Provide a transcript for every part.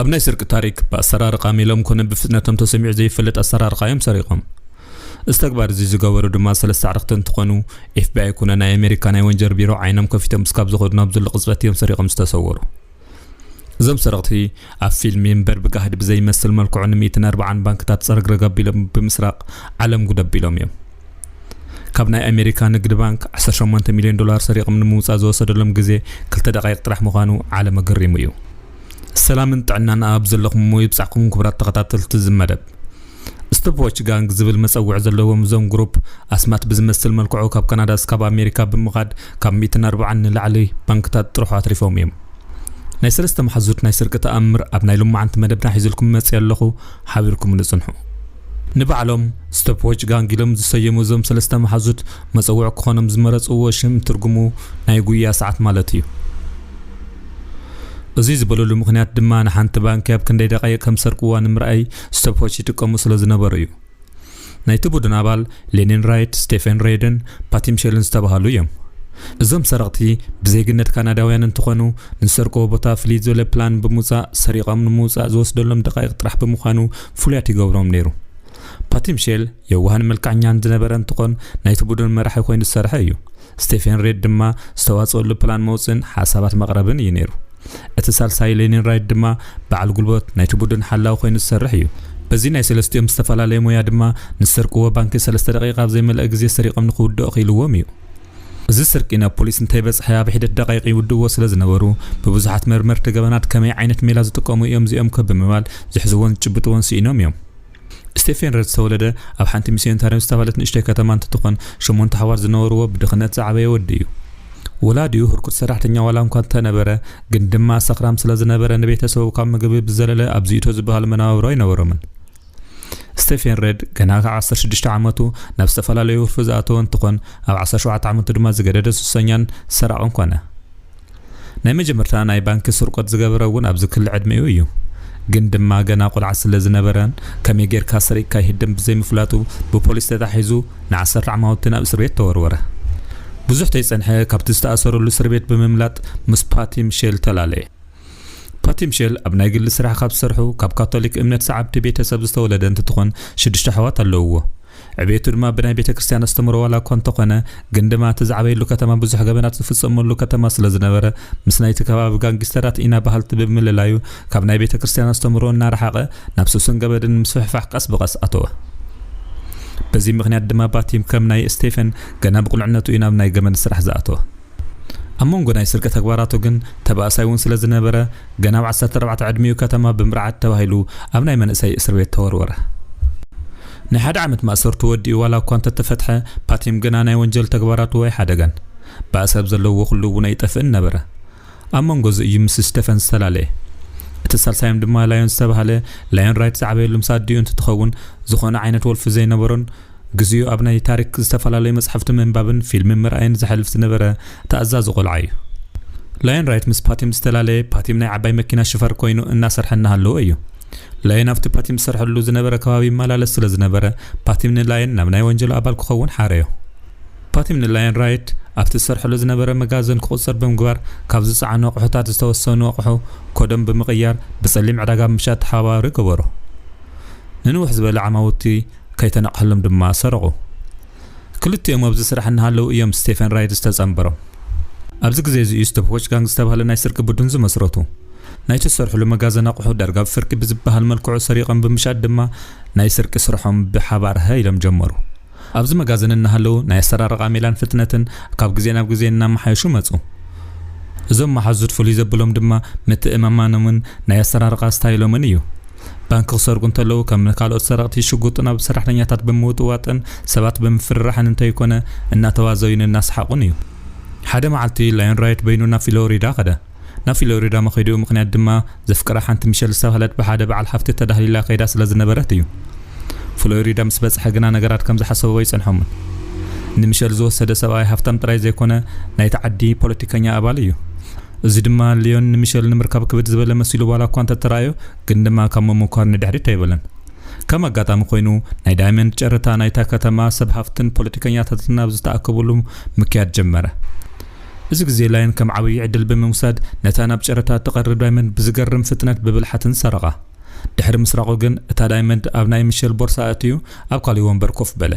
ኣብ ናይ ስርቂ ታሪክ ብኣሰራርቃ ሜሎም ኮነ ብፍጥነቶም ተሰሚዑ ዘይፈልጥ ኣሰራርቃ እዮም ሰሪቖም። እዚ ተግባር እዚ ዝገበሩ ድማ ሰለስተ ኣዕርኽቲ እንትኾኑ፣ ኤፍቢኣይ ኮነ ናይ ኣሜሪካ ናይ ወንጀል ቢሮ ዓይኖም ከፊቶም እስካብ ዝኸዱ ናብ ዘሎ ቅጽበት እዮም ሰሪቖም ዝተሰወሩ። እዞም ሰረቕቲ ኣብ ፊልሚ እምበር ብጋህዲ ብዘይመስል መልክዑ ን ሚእትን ኣርባዓን ባንክታት ጸረግረግ ኣቢሎም ብምስራቕ ዓለም ጉድ ኣቢሎም እዮም። ካብ ናይ ኣሜሪካ ንግዲ ባንክ ዓሰርተ ሸሞንተ ሚልዮን ዶላር ሰሪቖም ንምውጻእ ዝወሰደሎም ግዜ ክልተ ደቓይቕ ጥራሕ ምዃኑ ዓለም ኣገሪሙ እዩ። ሰላምን ጥዕናን ኣብ ዘለኹምዎ ይብጻሕኩም ክቡራት ተኸታተልቲ እዚ መደብ። ስቶፕ ዎች ጋንግ ዝብል መጸውዒ ዘለዎም እዞም ግሩፕ ኣስማት ብዝመስል መልክዑ ካብ ካናዳ እስካብ ኣሜሪካ ብምኻድ ካብ ሚእትን ኣርባዓን ንላዕሊ ባንክታት ጥርሑ ኣትሪፎም እዮም። ናይ ሰለስተ መሓዙት ናይ ስርቂ ተኣምር ኣብ ናይ ሎማዓንቲ መደብና ሒዝልኩም መጽእ ኣለኹ፣ ሓቢርኩም ንጽንሑ። ንባዕሎም ስቶፕ ዎች ጋንግ ኢሎም ዝሰየሙ እዞም ሰለስተ መሓዙት መጸውዒ ክኾኖም ዝመረጽዎ ሽም ትርጉሙ ናይ ጉያ ሰዓት ማለት እዩ። እዚ ዝበለሉ ምኽንያት ድማ ንሓንቲ ባንኪ ኣብ ክንደይ ደቓይቕ ከም ሰርቅዋ ንምርኣይ ስቶፕ ዎች ይጥቀሙ ስለ ዝነበሩ እዩ። ናይቲ ቡድን ኣባል ሌኒን ራይት፣ ስቴፈን ሬድን ፓቲም ሼልን ዝተባህሉ እዮም። እዞም ሰረቕቲ ብዜግነት ካናዳውያን እንትኾኑ፣ ንዝሰርቅዎ ቦታ ፍልይ ዝበለ ፕላን ብምውጻእ ሰሪቖም ንምውጻእ ዝወስደሎም ደቓይቕ ጥራሕ ብምዃኑ ፍሉያት ይገብሮም ነይሩ። ፓቲም ሼል የዋህን መልክዐኛን ዝነበረ እንትኾን፣ ናይቲ ቡድን መራሒ ኮይኑ ዝሰርሐ እዩ። ስቴፈን ሬድ ድማ ዝተዋጽኦሉ ፕላን መውጽእን ሓሳባት መቕረብን እዩ ነይሩ። እቲ ሳልሳይ ሌኒን ራይት ድማ በዓል ጉልበት ናይቲ ቡድን ሓላዊ ኮይኑ ዝሰርሕ እዩ። በዚ ናይ ሰለስቲኦም ዝተፈላለየ ሞያ ድማ ንዝሰርቅዎ ባንኪ ሰለስተ ደቂቃ ኣብ ዘይመልአ ግዜ ሰሪቖም ንክውድኦ ክኢልዎም እዩ። እዚ ስርቂ ናብ ፖሊስ እንተይበጽሐ ኣብ ሒደት ደቃይቕ ይውድእዎ ስለ ዝነበሩ ብብዙሓት መርመርቲ ገበናት ከመይ ዓይነት ሜላ ዝጥቀሙ እዮም እዚኦም ከ ብምባል ዝሕዝዎን ዝጭብጥዎን ስኢኖም እዮም። ስቴፈን ረድ ዝተወለደ ኣብ ሓንቲ ሚስዮን ታሪም ዝተባህለት ንእሽተይ ከተማ እንትትኾን ሸሞንተ ኣሕዋት ዝነበርዎ ብድኽነት ዝዓበየ ወዲ እዩ። ወላዲኡ ህርኩት ሰራሕተኛ ዋላ እንኳ እንተነበረ ግን ድማ ሰኽራም ስለ ዝነበረ ንቤተሰቡ ካብ ምግቢ ብዘለለ ኣብ ዝእቶ ዝበሃል መነባብሮ ኣይነበሮምን። ስቴፈን ረድ ገና ካብ ዓሰርተ ሽዱሽተ ዓመቱ ናብ ዝተፈላለዩ ወልፊ ዝኣተወ እንትኾን ኣብ ዓሰርተ ሸውዓተ ዓመቱ ድማ ዝገደደ ሱሰኛን ሰራቕን ኮነ። ናይ መጀመርታ ናይ ባንኪ ስርቆት ዝገበረ እውን ኣብዚ ክሊ ዕድሚኡ እዩ። ግን ድማ ገና ቆልዓ ስለ ዝነበረን ከመይ ጌርካ ሰሪቕካ ይህደም ብዘይምፍላጡ ብፖሊስ ተታሒዙ ንዓሰርተ ዓማውቲ ናብ እስር ቤት ተወርወረ። ብዙሕ ተይጸንሐ ካብቲ ዝተኣሰረሉ እስር ቤት ብምምላጥ ምስ ፓቲም ሼል ተላለየ። ፓቲም ሼል ኣብ ናይ ግሊ ስራሕ ካብ ዝሰርሑ ካብ ካቶሊክ እምነት ሰዓብቲ ቤተሰብ ዝተወለደ እንትትኾን ሽዱሽተ ኣሕዋት ኣለውዎ። ዕቤቱ ድማ ብናይ ቤተ ክርስቲያን ኣስተምህሮ ዋላ እኳ እንተኾነ ግን ድማ እቲ ዝዓበየሉ ከተማ ብዙሕ ገበናት ዝፍጸመሉ ከተማ ስለ ዝነበረ ምስ ናይቲ ከባቢ ጋንጊስተራት ኢና በሃልቲ ብምልላዩ ካብ ናይ ቤተ ክርስቲያን ኣስተምህሮ እናረሓቐ ናብ ሱስን ገበድን ምስፍሕፋሕ ቀስ ብቐስ ኣተወ። በዚ ምኽንያት ድማ ፓቲም ከም ናይ ስቴፈን ገና ብቁልዕነቱ እዩ ናብ ናይ ገመድ ስራሕ ዝኣተወ። ኣብ መንጎ ናይ ስርቂ ተግባራቱ ግን ተባእሳይ እውን ስለ ዝነበረ ገና ኣብ ዓሰርተ ኣርባዕተ ዕድሚኡ ከተማ ብምርዓድ ተባሂሉ ኣብ ናይ መንእሰይ እስር ቤት ተወርወረ። ናይ ሓደ ዓመት ማእሰርቱ ወዲኡ ዋላ እኳ እንተተፈትሐ ፓቲም ግና ናይ ወንጀል ተግባራቱ ኣይሓደገን። ባእሲ ኣብ ዘለዎ ኩሉ እውን ኣይጠፍእን ነበረ። ኣብ መንጎ እዚ እዩ ምስ ስቴፈን ዝተፈላለየ። እቲ ሳልሳዮም ድማ ላዮን ዝተባህለ ላዮን ራይት ዝዓበየሉ ምስ ኣዲኡ እንትትኸውን ዝኾነ ዓይነት ወልፊ ዘይነበሮን ግዜኡ ኣብ ናይ ታሪክ ዝተፈላለዩ መጽሓፍቲ ምንባብን ፊልም ምርኣይን ዘሕልፍ ዝነበረ ተኣዛዚ ቆልዓ እዩ። ላዮን ራይት ምስ ፓቲም ዝተፈላለየ ፓቲም ናይ ዓባይ መኪና ሽፈር ኮይኑ እናሰርሐ እናሃለወ እዩ። ላዮን ኣብቲ ፓቲም ዝሰርሐሉ ዝነበረ ከባቢ ይመላለስ ስለ ዝነበረ ፓቲም ንላዮን ናብ ናይ ወንጀል ኣባል ክኸውን ሓረዮ። ፓቲም ንላዮን ራይት ኣብቲ ዝሰርሐሉ ዝነበረ መጋዘን ክቑጸር ብምግባር ካብ ዝጸዓኑ ኣቑሑታት ዝተወሰኑ ኣቑሑ ኮዶም ብምቕያር ብጸሊም ዕዳጋ ምሻጥ ተሓባባሪ ገበሮ። ንንውሕ ዝበለ ዓማውቲ ከይተነቕሐሎም ድማ ሰረቑ። ክልቲኦም ኣብዚ ስራሕ እናሃለዉ እዮም ስቴፈን ራይት ዝተጸንበሮም። ኣብዚ ግዜ እዚ እዩ ስቶፕ ዎች ጋንግ ዝተባህለ ናይ ስርቂ ቡድን ዝመስረቱ። ናይቲ ዝሰርሕሉ መጋዘን ኣቑሑ ዳርጋ ብፍርቂ ብዝበሃል መልክዑ ሰሪቖም ብምሻጥ ድማ ናይ ስርቂ ስርሖም ብሓባር ሃ ኢሎም ጀመሩ። ኣብዚ መጋዘን እናሃለዉ ናይ ኣሰራርቓ ሜላን ፍጥነትን ካብ ግዜ ናብ ግዜ እናመሓየሹ መጹ። እዞም መሓዙት ፍሉይ ዘብሎም ድማ ምትእምማኖምን ናይ ኣሰራርቓ ስታይሎምን እዩ። ባንክ ክሰርቁ እንተለዉ ከም ካልኦት ሰረቕቲ ሽጉጥ ናብ ሰራሕተኛታት ብምውጥዋጥን ሰባት ብምፍርራሕን እንተይኮነ እናተዋዘዩን እናሰሓቑን እዩ። ሓደ መዓልቲ ላዮን ራይት በይኑ ናብ ፊሎሪዳ ኸደ። ናብ ፊሎሪዳ መኸይድኡ ምኽንያት ድማ ዘፍቅራ ሓንቲ ሚሸል ዝተባህለት ብሓደ በዓል ሃፍቲ ተዳህሊላ ከይዳ ስለ ዝነበረት እዩ። ፍሎሪዳ ምስ በጽሐ ግና ነገራት ከም ዝሓሰቦ ኣይጸንሖምን። ንሚሸል ዝወሰደ ሰብኣይ ሃፍታም ጥራይ ዘይኮነ ናይቲ ዓዲ ፖለቲከኛ ኣባል እዩ። እዚ ድማ ሊዮን ንሚሸል ንምርካብ ክብድ ዝበለ መሲሉ ዋላ እኳ እንተተራእዮ ግን ድማ ካብ ምምኳር ንድሕሪት ኣይበለን። ከም ኣጋጣሚ ኮይኑ ናይ ዳይመንድ ጨረታ ናይታ ከተማ ሰብ ሃፍትን ፖለቲከኛታትን ኣብ ዝተኣከብሉ ምክያድ ጀመረ። እዚ ግዜ ላየን ከም ዓብዪ ዕድል ብምውሳድ ነታ ናብ ጨረታ እትቐርብ ዳይመንድ ብዝገርም ፍጥነት ብብልሓትን ሰረቓ። ድሕሪ ምስራቑ ግን እታ ዳይመንድ ኣብ ናይ ሚሸል ቦርሳ ኣእትዩ ኣብ ካልእ ወንበር ኮፍ በለ።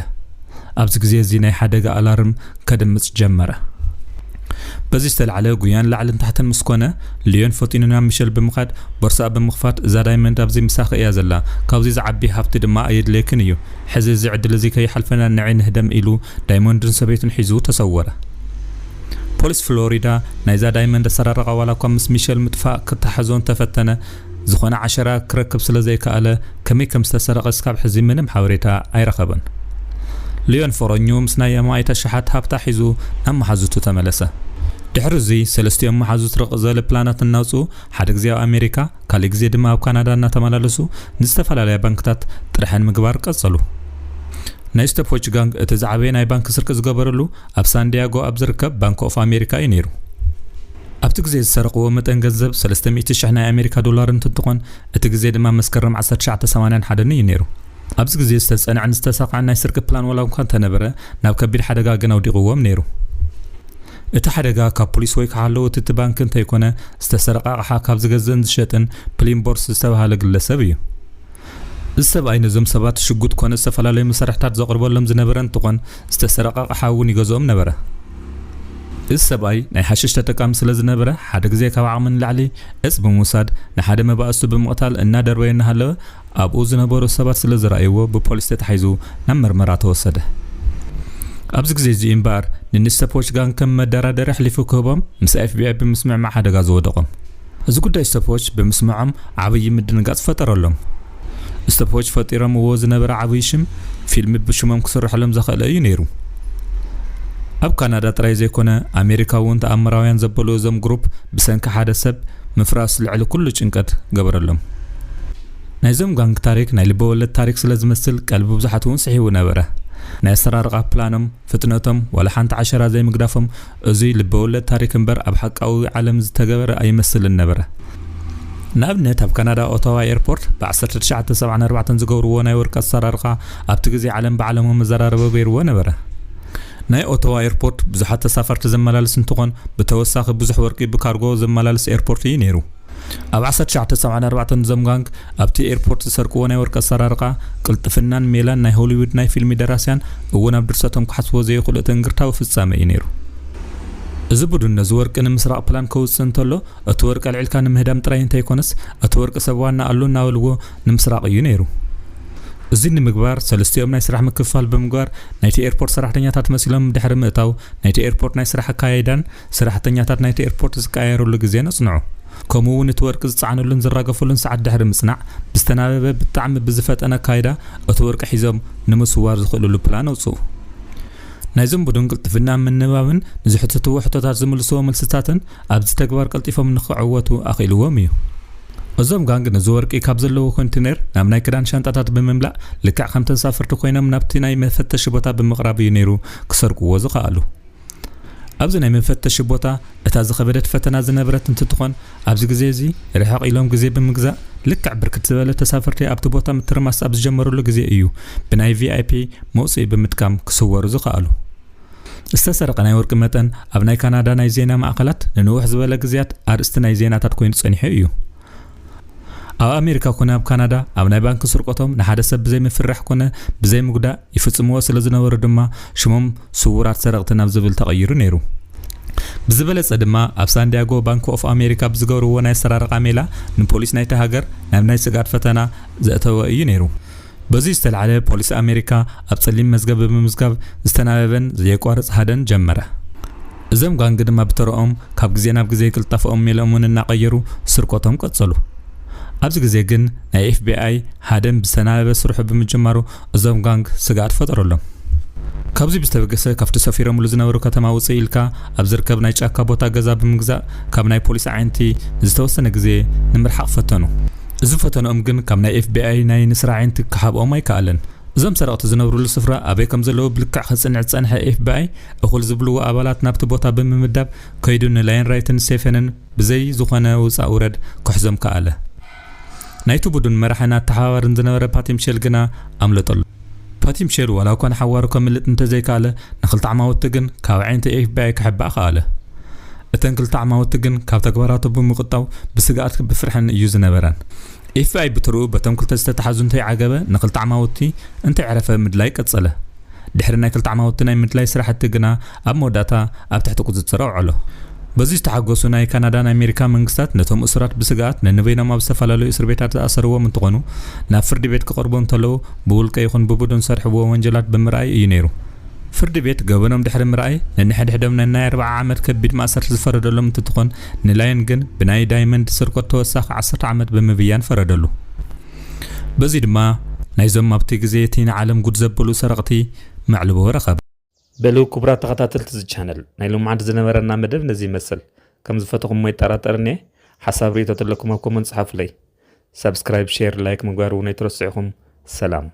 ኣብዚ ግዜ እዚ ናይ ሓደጋ ኣላርም ከድምጽ ጀመረ። በዚ ዝተላዕለ ጉያን ላዕልን ታሕትን ምስ ኮነ፣ ሊዮን ፈጢኑ ናብ ሚሸል ብምኻድ ቦርሳኣ ብምኽፋት፣ "እዛ ዳይመንድ ኣብዚ ምሳኺ እያ ዘላ፣ ካብዚ ዝዓቢ ሃብቲ ድማ ኣየድልየክን እዩ። ሕዚ እዚ ዕድል እዚ ከይሓልፈና ንዒ ንህደም" ኢሉ ዳይመንዱን ሰበይቱን ሒዙ ተሰወረ። ፖሊስ ፍሎሪዳ ናይዛ ዳይመንድ ኣሰራርቓ ዋላ እኳ ምስ ሚሸል ምጥፋእ ክተሓዞ እንተፈተነ፣ ዝኾነ ዓሸራ ክረክብ ስለ ዘይከኣለ፣ ከመይ ከም ዝተሰረቐ እስካብ ሕዚ ምንም ሓበሬታ ኣይረኸበን። ሊዮን ፎሮኞ ምስ ናይ ኣማኢት ኣሽሓት ሃብታ ሒዙ ናብ መሓዙቱ ተመለሰ። ድሕሪ እዚ ሰለስቲኦም መሓዙት ርቕ ዝበለ ፕላናት እናውፅኡ፣ ሓደ ግዜ ኣብ ኣሜሪካ፣ ካልእ ግዜ ድማ ኣብ ካናዳ እናተመላለሱ ንዝተፈላለያ ባንክታት ጥርሐን ምግባር ቀጸሉ። ናይ ስቶፖች ጋንግ እቲ ዝዓበየ ናይ ባንክ ስርቂ ዝገበረሉ ኣብ ሳንዲያጎ ኣብ ዝርከብ ባንክ ኦፍ ኣሜሪካ እዩ ነይሩ። ኣብቲ ግዜ ዝሰረቕዎ መጠን ገንዘብ ሰለስተ ሚእቲ ሽሕ ናይ ኣሜሪካ ዶላር እንትትኾን፣ እቲ ግዜ ድማ መስከረም ዓሰርተ ትሽዓተ ሰማንያን ሓደን እዩ ነይሩ። ኣብዚ ግዜ ዝተጸንዐን ዝተሳቕዐን ናይ ስርቂ ፕላን ዋላ እኳ እንተነበረ፣ ናብ ከቢድ ሓደጋ ግን ኣውዲቕዎም ነይሩ። እቲ ሓደጋ ካብ ፖሊስ ወይ ከሓለውቲ እቲ ባንክ እንተይኮነ፣ ዝተሰረቐ ኣቕሓ ካብ ዝገዝእን ዝሸጥን ፕሊምቦርስ ዝተባህለ ግለሰብ እዩ። እዚ ሰብኣይ ነዞም ሰባት ሽጉጥ ኮነ ዝተፈላለዩ መሳርሕታት ዘቕርበሎም ዝነበረ እንትኾን፣ ዝተሰረቐ ኣቕሓ እውን ይገዝኦም ነበረ። እዚ ሰብኣይ ናይ ሓሽሽ ተጠቃሚ ስለ ዝነበረ፣ ሓደ ግዜ ካብ ዓቕሚ ንላዕሊ ዕጽ ብምውሳድ ንሓደ መባእስቱ ብምቕታል እናደርበየ እናሃለወ፣ ኣብኡ ዝነበሩ ሰባት ስለ ዝረኣይዎ ብፖሊስ ተታሒዙ ናብ መርመራ ተወሰደ። ኣብዚ ግዜ እዚ እምበኣር ንንስተፖች ጋንግ ከም መደራደሪ ኣሕሊፉ ክህቦም ምስ ኤፍቢኣይ ብምስምዕማዕ ሓደጋ ዝወደቖም። እዚ ጉዳይ ስተፖች ብምስምዖም ዓብዪ ምድንጋጽ ፈጠረሎም። ስተፖች ፈጢሮምዎ ዝነበረ ዓብዪ ሽም ፊልም ብሽሞም ክስርሐሎም ዘኽእለ እዩ ነይሩ። ኣብ ካናዳ ጥራይ ዘይኮነ ኣሜሪካ እውን ተኣምራውያን ዘበሉ እዞም ግሩፕ ብሰንኪ ሓደ ሰብ ምፍራስ ልዕሊ ኩሉ ጭንቀት ገበረሎም። ናይዞም ጋንግ ታሪክ ናይ ልበወለድ ታሪክ ስለ ዝመስል ቀልቢ ብዙሓት እውን ስሒቡ ነበረ። ናይ ኣሰራርቓ ፕላኖም፣ ፍጥነቶም፣ ዋላ ሓንቲ ዓሸራ ዘይምግዳፎም እዙይ ልበወለድ ታሪክ እምበር ኣብ ሓቃዊ ዓለም ዝተገበረ ኣይመስልን ነበረ። ንኣብነት ኣብ ካናዳ ኦታዋ ኤርፖርት ብ ዓሰርተ ትሽዓተ ሰብዓን ኣርባዕተን ዝገብርዎ ናይ ወርቂ ኣሰራርቓ ኣብቲ ግዜ ዓለም ብዓለሙ መዘራረቢ ገይርዎ ነበረ። ናይ ኦታዋ ኤርፖርት ብዙሓት ተሳፈርቲ ዘመላልስ እንትኾን ብተወሳኺ ብዙሕ ወርቂ ብካርጎ ዘመላልስ ኤርፖርት እዩ ነይሩ። ኣብ ዓሰርተ ትሽዓተ ሰብዓን ኣርባዕተን እዞም ጋንግ ኣብቲ ኤርፖርት ዝሰርቅዎ ናይ ወርቂ ኣሰራርቓ ቅልጥፍናን ሜላን ናይ ሆሊውድ ናይ ፊልሚ ደራስያን እውን ኣብ ድርሰቶም ክሓስብዎ ዘይኽእሉ ትእንግርታዊ ፍጻመ እዩ ነይሩ። እዚ ቡድን ነዚ ወርቂ ንምስራቕ ፕላን ከውጽእ እንተሎ እቲ ወርቂ ኣልዒልካ ንምህዳም ጥራይ እንተይኮነስ እቲ ወርቂ ሰብ ዋና ኣሉ እናበልዎ ንምስራቕ እዩ ነይሩ። እዚ ንምግባር ሰለስቲኦም ናይ ስራሕ ምክፍፋል ብምግባር ናይቲ ኤርፖርት ሰራሕተኛታት መሲሎም ድሕሪ ምእታው ናይቲ ኤርፖርት ናይ ስራሕ ኣካያይዳን ሰራሕተኛታት ናይቲ ኤርፖርት ዝቀያየሩሉ ግዜን ኣጽንዑ። ከምኡ እውን እቲ ወርቂ ዝጸዓኑሉን ዝራገፉሉን ሰዓት ድሕሪ ምጽናዕ ብዝተናበበ ብጣዕሚ ብዝፈጠነ ኣካይዳ እቲ ወርቂ ሒዞም ንምስዋር ዝኽእሉሉ ፕላን ኣውጽኡ። ናይዞም ቡድን ቅልጥፍና ምንባብን ንዝሕትትዎ ሕቶታት ዝምልስዎ መልስታትን ኣብዚ ተግባር ቀልጢፎም ንኽዕወቱ ኣኽኢልዎም እዩ። እዞም ጋንግ ነዚ ወርቂ ካብ ዘለዎ ኮንቴነር ናብ ናይ ክዳን ሻንጣታት ብምምላእ ልክዕ ከም ተንሳፈርቲ ኮይኖም ናብቲ ናይ መፈተሺ ቦታ ብምቕራብ እዩ ነይሩ ክሰርቅዎ ዝኸኣሉ። ኣብዚ ናይ መፈተሺ ቦታ እታ ዝኸበደት ፈተና ዝነበረት እንትትኾን ኣብዚ ግዜ እዚ ርሕቕ ኢሎም ግዜ ብምግዛእ ልክዕ ብርክት ዝበለ ተሳፈርቲ ኣብቲ ቦታ ምትርማስ ኣብ ዝጀመሩሉ ግዜ እዩ ብናይ ቪኣይፒ መውፅኢ ብምጥቃም ክስወሩ ዝኸኣሉ። ዝተሰረቐ ናይ ወርቂ መጠን ኣብ ናይ ካናዳ ናይ ዜና ማእኸላት ንንውሕ ዝበለ ግዜያት ኣርእስቲ ናይ ዜናታት ኮይኑ ጸኒሑ እዩ። ኣብ ኣሜሪካ ኮነ ኣብ ካናዳ ኣብ ናይ ባንክ ስርቆቶም ንሓደ ሰብ ብዘይ ምፍራሕ ኮነ ብዘይ ምጉዳእ ይፍጽምዎ ስለ ዝነበሩ ድማ ሽሞም ስዉራት ሰረቕቲ ናብ ዝብል ተቐይሩ ነይሩ። ብዝበለጸ ድማ ኣብ ሳንዲያጎ ባንክ ኦፍ ኣሜሪካ ብዝገብርዎ ናይ ኣሰራርቓ ሜላ ንፖሊስ ናይቲ ሃገር ናብ ናይ ስግኣት ፈተና ዘእተወ እዩ ነይሩ። በዚ ዝተላዕለ ፖሊስ ኣሜሪካ ኣብ ጸሊም መዝገብ ብምምዝጋብ ዝተናበበን ዘየቋርጽ ሃደን ጀመረ። እዞም ጋንግ ድማ ብተረኦም ካብ ግዜ ናብ ግዜ ቅልጣፈኦም ሜልኦምን እናቐየሩ ስርቆቶም ቀጸሉ። ኣብዚ ግዜ ግን ናይ ኤፍቢኣይ ሃደን ብዝተናበበ ስርሑ ብምጅማሩ እዞም ጋንግ ስግኣት ፈጠረሎም። ካብዚ ብዝተበገሰ ካብቲ ሰፊሮምሉ ዝነበሩ ከተማ ውፅእ ኢልካ ኣብ ዝርከብ ናይ ጫካ ቦታ ገዛ ብምግዛእ ካብ ናይ ፖሊስ ዓይንቲ ንዝተወሰነ ግዜ ንምርሓቕ ፈተኑ። እዚ ፈተንኦም ግን ካብ ናይ ኤፍቢኣይ ናይ ንስራሕ ዓይንቲ ክሓብኦም ኣይከኣለን። እዞም ሰረቕቲ ዝነብሩሉ ስፍራ ኣበይ ከም ዘለዉ ብልክዕ ከጽንዕ ዝጸንሐ ኤፍቢኣይ እኹል ዝብልዎ ኣባላት ናብቲ ቦታ ብምምዳብ ከይዱ ንላየን ራይትን ሴፈንን ብዘይ ዝኾነ ውጻእ ውረድ ክሕዞም ከኣለ። ናይቲ ቡድን መራሕን ኣተሓባባርን ዝነበረ ፓቲ ሚሸል ግና ኣምለጠሉ። ፓቲ ሚሸል ዋላ እኳ ንሓዋሩ ከምልጥ እንተዘይከኣለ ንኽልተ ዓማውቲ ግን ካብ ዓይንቲ ኤፍቢኣይ ክሕባእ ከኣለ። እተን ክልተ ዓማውቲ ግን ካብ ተግባራቱ ብምቕጣው ብስግኣት ብፍርሕን እዩ ዝነበረን። ኤፍቢኣይ ብትርኡ በቶም ክልተ ዝተተሓዙ እንተይዓገበ ንክልተ ዓማውቲ እንተይዕረፈ ምድላይ ቀጸለ። ድሕሪ ናይ ክልተ ዓማውቲ ናይ ምድላይ ስራሕቲ ግና ኣብ መወዳእታ ኣብ ትሕቲ ቁጽጽር ኣውዐሎ። በዚ ዝተሓጎሱ ናይ ካናዳን ኣሜሪካ መንግስታት ነቶም እሱራት ብስግኣት ነንበይኖም ኣብ ዝተፈላለዩ እስር ቤታት ዝኣሰርዎም እንትኾኑ ናብ ፍርዲ ቤት ክቐርቡ እንተለዉ ብውልቀ ይኹን ብቡድን ዝሰርሕዎ ወንጀላት ብምርኣይ እዩ ነይሩ። ፍርዲ ቤት ገበኖም ድሕሪ ምርኣይ ነንሕድሕዶም ነናይ ኣርብዓ ዓመት ከቢድ ማእሰርቲ ዝፈረደሎም እንትትኾን ንላየን ግን ብናይ ዳይመንድ ስርቆት ተወሳኺ ዓሰርተ ዓመት ብምብያን ፈረደሉ። በዚ ድማ ናይዞም ኣብቲ ግዜ እቲ ንዓለም ጉድ ዘበሉ ሰረቕቲ መዕልቦ ረኸበ። በሉ ክቡራት ተኸታተልቲ እዚ ቻነል ናይ ሎማዓንቲ ዝነበረና መደብ ነዚ ይመስል። ከም ዝፈተኹምዎ ይጠራጠርን እየ። ሓሳብ ርእይቶ ተለኩም ኣብ ኮመንት ጽሓፉለይ። ሳብስክራይብ፣ ሼር፣ ላይክ ምግባር እውን ኣይትረስዑኹም። ሰላም።